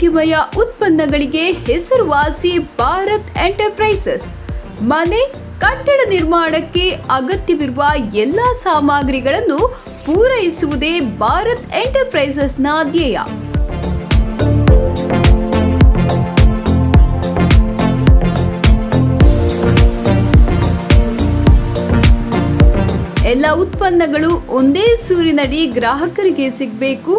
ಆರೋಗ್ಯಮಯ ಉತ್ಪನ್ನಗಳಿಗೆ ಹೆಸರುವಾಸಿ ಭಾರತ್ ಎಂಟರ್ಪ್ರೈಸಸ್. ಮನೆ ಕಟ್ಟಡ ನಿರ್ಮಾಣಕ್ಕೆ ಅಗತ್ಯವಿರುವ ಎಲ್ಲ ಸಾಮಗ್ರಿಗಳನ್ನು ಪೂರೈಸುವುದೇ ಭಾರತ್ ಎಂಟರ್ಪ್ರೈಸಸ್ನ ಧ್ಯೇಯ. ಎಲ್ಲ ಉತ್ಪನ್ನಗಳು ಒಂದೇ ಸೂರಿನಡಿ ಗ್ರಾಹಕರಿಗೆ ಸಿಗಬೇಕು,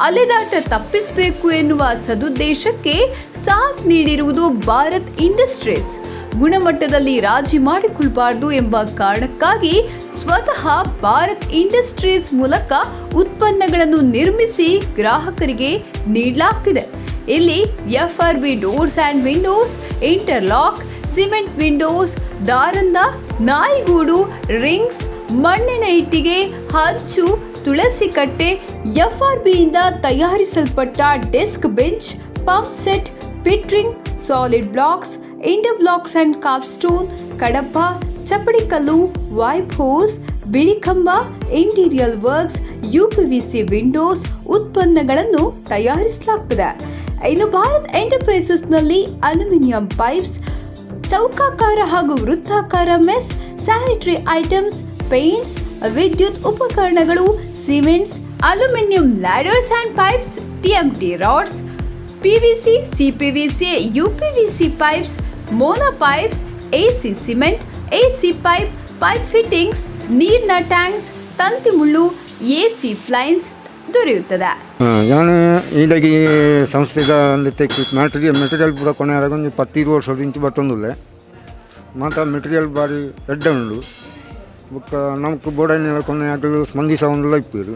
ಅಲೆದಾಟ ತಪ್ಪಿಸಬೇಕು ಎನ್ನುವ ಸದುದ್ದೇಶಕ್ಕೆ ಸಾಥ್ ನೀಡಿರುವುದು ಭಾರತ್ ಇಂಡಸ್ಟ್ರೀಸ್. ಗುಣಮಟ್ಟದಲ್ಲಿ ರಾಜಿ ಮಾಡಿಕೊಳ್ಳಬಾರದು ಎಂಬ ಕಾರಣಕ್ಕಾಗಿ ಸ್ವತಃ ಭಾರತ್ ಇಂಡಸ್ಟ್ರೀಸ್ ಮೂಲಕ ಉತ್ಪನ್ನಗಳನ್ನು ನಿರ್ಮಿಸಿ ಗ್ರಾಹಕರಿಗೆ ನೀಡಲಾಗ್ತಿದೆ. ಇಲ್ಲಿ FRB doors and windows, interlock, cement windows, ದಾರಂದ, ನಾಯಿಗೂಡು, ರಿಂಗ್ಸ್, ಮಣ್ಣಿನ ಇಟ್ಟಿಗೆ, ಹಂಚು, ತುಳಸಿ ಕಟ್ಟೆ, ಎಫ್ಆರ್ಬಿಯಿಂದ ತಯಾರಿಸಲ್ಪಟ್ಟ desk bench, pump set, pit ring, solid blocks, inter blocks and stone, Kadapa, ಚಪ್ಪಡಿಕಲ್ಲು, ವೈಪ್ ಹೋಸ್, ಬಿಳಿ ಕಂಬ, ಇಂಟೀರಿಯರ್ ವರ್ಕ್ಸ್, ಯುಪಿವಿಸಿ ವಿಂಡೋಸ್ ಉತ್ಪನ್ನಗಳನ್ನು ತಯಾರಿಸಲಾಗ್ತದೆ. ಇನ್ನು ಭಾರತ್ ಎಂಟರ್ಪ್ರೈಸಸ್ನಲ್ಲಿ ಅಲ್ಯೂಮಿನಿಯಂ ಪೈಪ್ಸ್, ಚೌಕಾಕಾರ ಹಾಗೂ ವೃತ್ತಾಕಾರ ಮೆಸ್, ಸ್ಯಾನಿಟರಿ ಐಟಮ್ಸ್, ಪೇಂಟ್ಸ್, ವಿದ್ಯುತ್ ಉಪಕರಣಗಳು, cements, aluminium ladders and pipes, TMT rods, PVC, CPVC, UPVC pipes, mono pipes, AC cement, AC pipe, pipe fittings, ನೀರಿನ thanks, ತಂತಿ ಮುಳ್ಳು, ಎಸಿ ಪ್ಲೈನ್ಸ್ ದೊರೆಯುತ್ತದೆ. ಯಾನ್ ಈಡಗಿ ಸಂಸ್ಥೆದ ಮೆಟೀರಿಯಲ್ ಮೆಟೀರಿಯಲ್ ಪೂರ ಕೊನೆಯಾಗ ಒಂಜಿ 10-20 ವರ್ಷದಿಂಚಿ ಬತ್ತೊಂದುಲ್ಲೆ. ಮಾತ ಮೆಟೀರಿಯಲ್ ಬಾರಿ ಎಡ್ಡೆ ಉಂಡು. ಬೊಕ್ಕ ನಮಕ್ ಬೋಡಾಯಿನೆಲ ಕೊನೆಯಾಗಲು ಸ್ಪಂದಿಸವೊಂದುಲ ಇಪ್ಪೆರ್.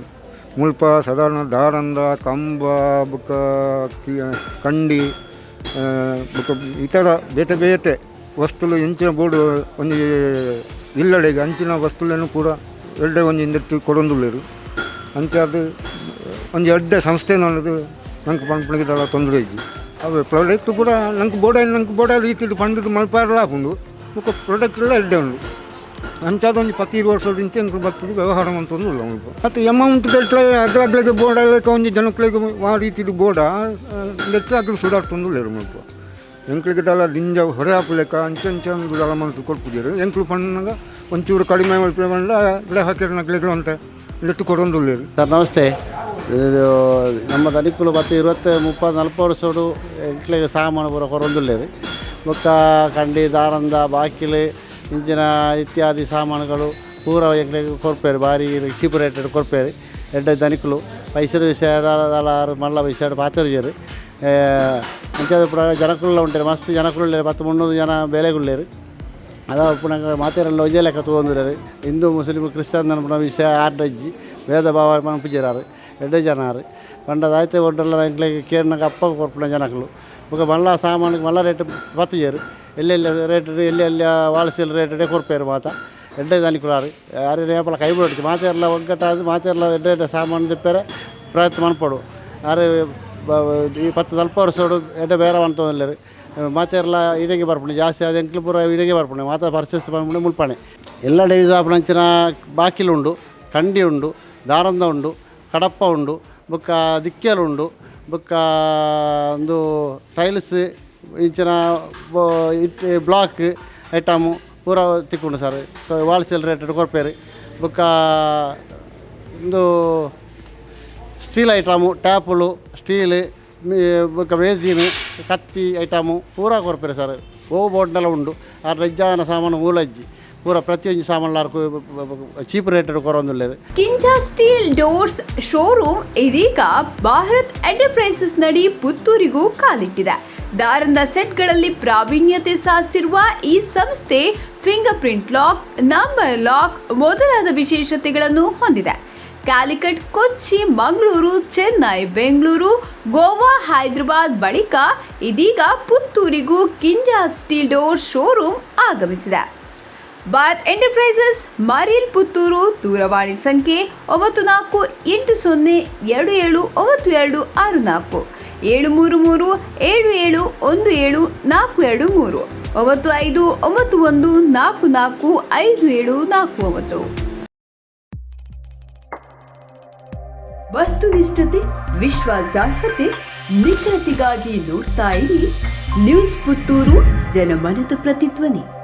ಮುಲ್ಪ ಸಾಧಾರಣ ದಾರಂದ, ಕಂಬ, ಬೊಕ್ಕ ಕಂಡಿ, ಬೊಕ್ಕ ಇತರ ಬೇತೆ ಬೇತೆ ವಸ್ತುಲು ಎಂಚಿನ ಬೋಡು ಒಂಜಿ ಇಲ್ಲಡೆಗ್ ಅಂಚಿನ ವಸ್ತುಲೆನ್ ಪೂರ ಎಡ್ಡೆ ಒಂಜಿ ಇಂದೆಟ್ ಕೊರೊಂದುಲ್ಲೆರ್. ಅಂಚಾದ್ ಒಂಜಿ ಎಡ್ಡೆ ಸಂಸ್ಥೆ ನನ್ನದು ನಂಕ್ ಪನ್ಪುನಗ ದಾಲ ತೊಂದರೆ ಇಜ್ಜಿ. ಅವೆ ಪ್ರಾಡಕ್ಟ್ ಪೂರ ನಂಕ್ ಬೋಡಾಯಿನ, ನಂಕ್ ಬೋಡಾದ ರೀತಿಡ್ ಪಂಡುದು ಮಲ್ಪಾರಲ ಆಪುಂಡು. ಬೊಕ್ಕ ಪ್ರಾಡಕ್ಟ್ ಎಲ್ಲ ಎಡ್ಡೆ ಉಂಡು. ಅಂಚಾದ್ ಒಂಜಿ 10-20 ವರ್ಷದಿಂಚ ಎಂಕುಲು ಬತ್ತುದು ವ್ಯವಹಾರ ಮಂತೊಂದುಲ್ಲ ಮುಲ್ಪ. ಮತ್ತು ಅಮೌಂಟ್ ಎಟ್ಲ ಅಗ್ಲಗ್ಲೆಗ್ ಬೋಡಾಯಿಲೆಕ ಒಂಜಿ ಜನಕ್ಲೆಗ್ ವಾ ರೀತಿಡ್ ಬೋಡ ನೆಟ್ಲ ಅಗ್ಲು ಸುದಾರ್ತೊಂದುಲ್ಲೆರ್. ಮುಲ್ಪ ಎಂಕ್ಲೆಗ್ ದಾಲ ದಿಂಜ ಹೊರೆ ಆಪುಲೆಕ ಅಂಚ ಅಂಚ ದಾಲ ಮಲ್ತ್ ಕೊರ್ಪುಜೆರ್. ಎಂಕ್ಲು ಪನ್ನಗ ಒಂಚೂರು ಕಡಿಮೆ ಮಲ್ಪುಲೆ ಪಂಡ ಗ್ರಾಹಕೆರ್ನಕ್ಲೆಗ್ಲ ಒಂತೆ ನೆಟ್ಟ್ ಕೊರೊಂದುಲ್ಲೆರ್. ಸರ್, ನಮಸ್ತೆ. ಇದು ನಮ್ಮ ದನಿಕುಲು 10, 20, 30, 40 ವರ್ಷಡು ಎಂಕ್ಲೆಗ್ ಸಾಮಾನು ಪೂರ ಕೊರೊಂದುಲ್ಲೆರ್. ಬೊಕ್ಕ ಕಂಡಿ, ದಾರಂದ, ಬಾಕಿಲು, ಇಂಚಿನ ಇತ್ಯಾದಿ ಸಾಮಾನುಗಳು ಪೂರ ಎಂಕ್ಲೆಗ್ ಕೊರ್ಪೆರ್. ಬಾರಿ ಚೀಪ್ ರೇಟೆಡ್ ಕೊರ್ಪೆರ್. ಎಡ್ಡೆ ದನಿಕುಲು. ಪೈಸೆದ ವಿಷಯ ದಾಲ ಆರ್ ಮಲ್ಲ ವಿಷಯ ಪಾತೆರ್ಜೆರ್. ಅಂಚಾದ್ ಪೂರ ಜನಕುಲ್ಲ ಉಂಟೆರ್, ಮಸ್ತ್ ಜನಕುಲು ಉಲ್ಲೆರ್. 100-300 ಜನ ಬೇಲೆಗುಲ್ಲೆರ್. ಅದ ಉಪ್ಪುನಗ ಮಾತೆರೆಲ್ಲ ಒಂಜೇ ಲೆಕ್ಕ ತೂವೊಂದುಲ್ಲೆರ್. ಹಿಂದೂ, ಮುಸ್ಲಿಂ, ಕ್ರಿಶ್ಚಿಯನ್ ಪನ್ಪುನ ವಿಷಯ ಆರ್ಡಜ್ಜಿ, ಭೇದ ಭಾವ ಮನ್ಪುಜೆರ್ ಆರ್. ಎಡ್ಡೆ ಜನ ಆರ್. ಪಂಡ ದಾಯ್ತೆ ಒಡ್ಡಲ್ಲ ಎಂಕ್ಲೆಗ್ ಕೇನ್ನಗ ಅಪ್ಪಗ ಕೊರ್ಪುನ ಜನಕುಲು. ಬೊಕ ಮಲ್ಲ ಸಾಮಾನು ಮಲ್ಲ ರೇಟ್ ಪತ್ತುಜೆರ್. ಎಲ್ಯ ಎಲ್ಯ ರೇಟ್, ಎಲ್ಯ ಎಲ್ಯ ಹೋಲ್ಸೇಲ್ ರೇಟೇ ಕೊರ್ಪೆರ್. ಮಾತ ಎಡ್ಡೆ ದನಿಕುಲು ಆರ್. ಆರೆನ ಏಪಲ ಕೈ ಬುಡೊಡ್ಚಿ. ಮಾತೆರ್ಲ ಒಗ್ಗಟ್ಟಾದ್ ಮಾತೆರ್ಲ ಎಡ್ಡೆ ಎಡ್ಡೆ ಸಾಮಾನು ದೆಪ್ಪೆರೆ ಪ್ರಯತ್ನ ಮನ್ಪೊಡು. ಆರ್ ಈ 10-40 ವರ್ಷಡು ಎಡ್ಡೆ ಬೇರ ಮನ್ತೊಂದುಲ್ಲೆರ್. ಮಾತೆರ್ಲ ಇಡೆಗೆ ಬರ್ಪುಂಡು ಜಾಸ್ತಿ ಆದ್. ಎಂಕ್ಲು ಪೂರ ಇಡೆಗೆ ಬರ್ಪುಂಡು. ಮಾತ ಪರ್ಚೇಸ್ ಪನ್ಪುಂಡು ಮುಲ್ಪನೆ. ಎಲ್ಲ ಯೂಸ್ ಆಪುನಂಚಿನ ಬಾಕಿಲು ಉಂಡು, ಕಂಡಿ ಉಂಡು, ದಾರಂದ ಉಂಡು, ಕಡಪ್ಪ ಉಂಡು, ಬೊಕ್ಕ ದಿಕ್ಕೆಲ್ ಉಂಡು, ಬೊಕ್ಕ ಒಂದು ಟೈಲ್ಸ್ ಇಂಚಿನ it block item ಪೂರ ತಿಕ್ಕುಂಡು ಸರ್. ಹೋಲ್ಸೇಲ್ ರೇಟ್ ಕೊರ್ಪೆರ್. ಬೊಕ್ಕ ಒಂದು ಸ್ಟೀಲ್ ಐಟಮು, ಟ್ಯಾಪುಲು, ಸ್ಟೀಲ್, ಬೊಕ್ಕ ಬೇಸಿನ್, ಕತ್ತಿ ಐಟಮು ಪೂರ ಕೊರ್ಪೆರ್ ಸರ್. ಓ ಬೋರ್ಡ್ನೆಲ್ಲ ಉಂಡು. ಆರ್ ರಜ್ಜಾನ ಸಾಮಾನು ಮೂಲಜ್ಜಿ. ಪೂರ ಪ್ರತಿಯೊಂಜಿ ಸಾಮಾನು ಚೀಪ್ ರೇಟ್ ಕೊರೊಂದುಲ್ಲೆರ್. ಕಿಂಜಾ ಸ್ಟೀಲ್ ಡೋರ್ಸ್ ಶೋರೂಮ್ ಇದೀಗ ಭಾರತ್ ಎಂಟರ್ಪ್ರೈಸಸ್ ನಡಿ ಪುತ್ತೂರಿಗೂ ಕಾಲಿಟ್ಟಿದೆ. ದಾರಂದ ಸೆಟ್ಗಳಲ್ಲಿ ಪ್ರಾವೀಣ್ಯತೆ ಸಾಧಿಸಿರುವ ಈ ಸಂಸ್ಥೆ finger print lock, number lock ಮೊದಲಾದ ವಿಶೇಷತೆಗಳನ್ನು ಹೊಂದಿದೆ. ಕ್ಯಾಲಿಕಟ್, ಕೊಚ್ಚಿ, ಮಂಗಳೂರು, ಚೆನ್ನೈ, ಬೆಂಗಳೂರು, ಗೋವಾ, ಹೈದರಾಬಾದ್ ಬಳಿಕ ಇದೀಗ ಪುತ್ತೂರಿಗೂ ಕಿಂಜಾ ಸ್ಟೀಲ್ ಡೋರ್ ಶೋರೂಮ್ ಆಗಮಿಸಿದೆ. ಭಾರತ್ ಎಂಟರ್ಪ್ರೈಸಸ್, ಮರಿಲ್, ಪುತ್ತೂರು. ದೂರವಾಣಿ ಸಂಖ್ಯೆ 9480279264, 7337717423, 9591445749. ವಸ್ತುನಿಷ್ಠತೆ, ವಿಶ್ವಾಸಾರ್ಹತೆ, ನಿಖರತೆಗಾಗಿ ನೋಡ್ತಾ ಇರಿ ನ್ಯೂಸ್ ಪುತ್ತೂರು, ಜನಮನದ ಪ್ರತಿಧ್ವನಿ.